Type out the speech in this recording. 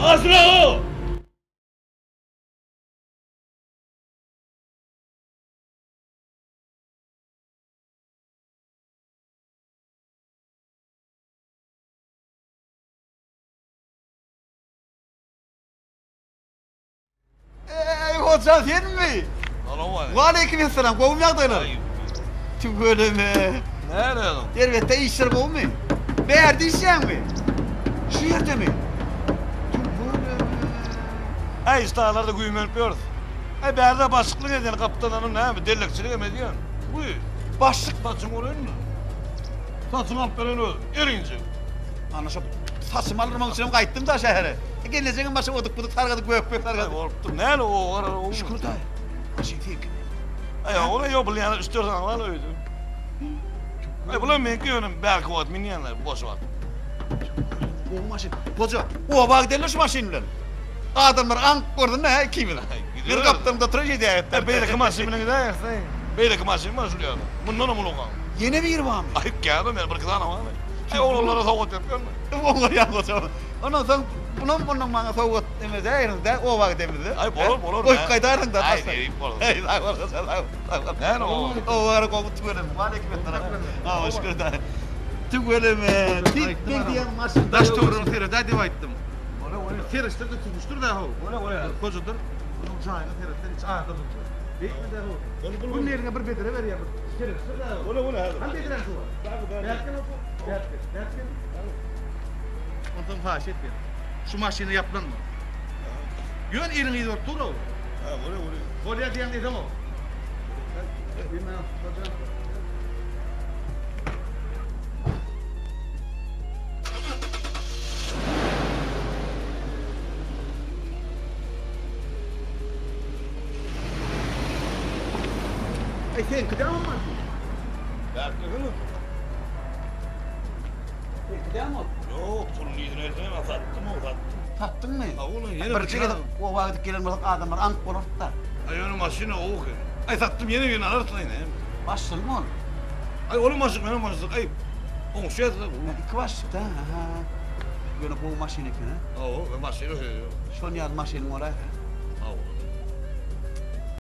Aşyr aga! Eý, hoja senmi? Salowmaleýkim. Waleýkim essalam, gowumy ýagdaýlar? Tüweleme. Näle özüň? Erbetde işler gowumy? Bärde işleýäňmi? Şu ýerdemi? Tüweleme. Äý, ştalarda güýmenip ýörüs. Äý, bärde başlyklyk edýän gapdalanyň näme, dellekçilik hem edýän. Guý. Başlyk. Saçyň bolaýynmy? Saçyňy alyp beren öz, erinjek. Ana şo saçymy aldyrmak üçinem gaýtdym-da şähere. Gelnejeňem başy oduk-buduk sargady, gök-pök sargady. Bolupdyr. Näle o garar o? Şükür daýy. Maşyn seňkimi? Aý, ol ýok, bilýän üç-dört sany bar öýde. Aý, bular meňki ýöne bärki wagt münýänler boş wagt. Gowy maşyn. Goja, oba gidelim şu maşyn bilen. Adamlar aňk görsün hä ikimiz. Bir gapdalynda oturan şeýdäýeris. Beýleki maşyn bilen gidäýeris. Beýleki maşyn bar şul ýerde. Mundanam ulugan. Ýene biri barmy? Aý, käbir men birki sany bar. Aý, oglanlara sowgat berip ýörme. Oňarýan goja. Ondan soň bunam ondan maňa sowgat eme edäýeriň-dä, oba gidemizde. Aý, bolar, bolar. Goýup gaýdarsyň-da. Aý, diýip bolar. Aý, sag bol, goja, sag bol, sag bol. Näme o? Oba gowy tüweleme. Waleýkim essalam. Hawa, şükür daýy. Tüweleme. Diýip, men diýen maşyn. Daş töweregine seredäý diýip aýtdym. Seretdir-de tutuşdyr-da how. Gojadyr. Munuň jaýyna seretseň hiç adam ýok. Beýtme-de how. Gün eliňe bir bedre berýär bir. Seretdir-de how. Hany bedräň suwy? Bärik gel how. Bärik gel. Bärik gel. Onsoň haýyş etýän. Şu maşyna ýaplanma. Ýöne eliň yzy bolup dur-ow. Hä, bolýar, bolýar. Bolýar diýýäň edeňok. Eý, seňki dämi maşyn? Bärik gelsene. Seňki dämi ol? Ýok, puluny yzyna eltmän, satdym-ow, satdym. Satdyňmy? Hawa, ýene Birje gezek oba gidip gelen bolsak adamlar aňk bolardy-da. Aý, ýöne maşyn gowy eken. Aý, satdym, ýene birini alarys-laý, näme? Başlygymy ol? Aý, olam başlyk, menem başlyk, aý, oňuşýas-la. Iki başlyk-da, aha. Ýöne gowy maşyn eken-ä. Hawa, maşyna söz ýok. Şon ýaly maşynyň bolaýsa.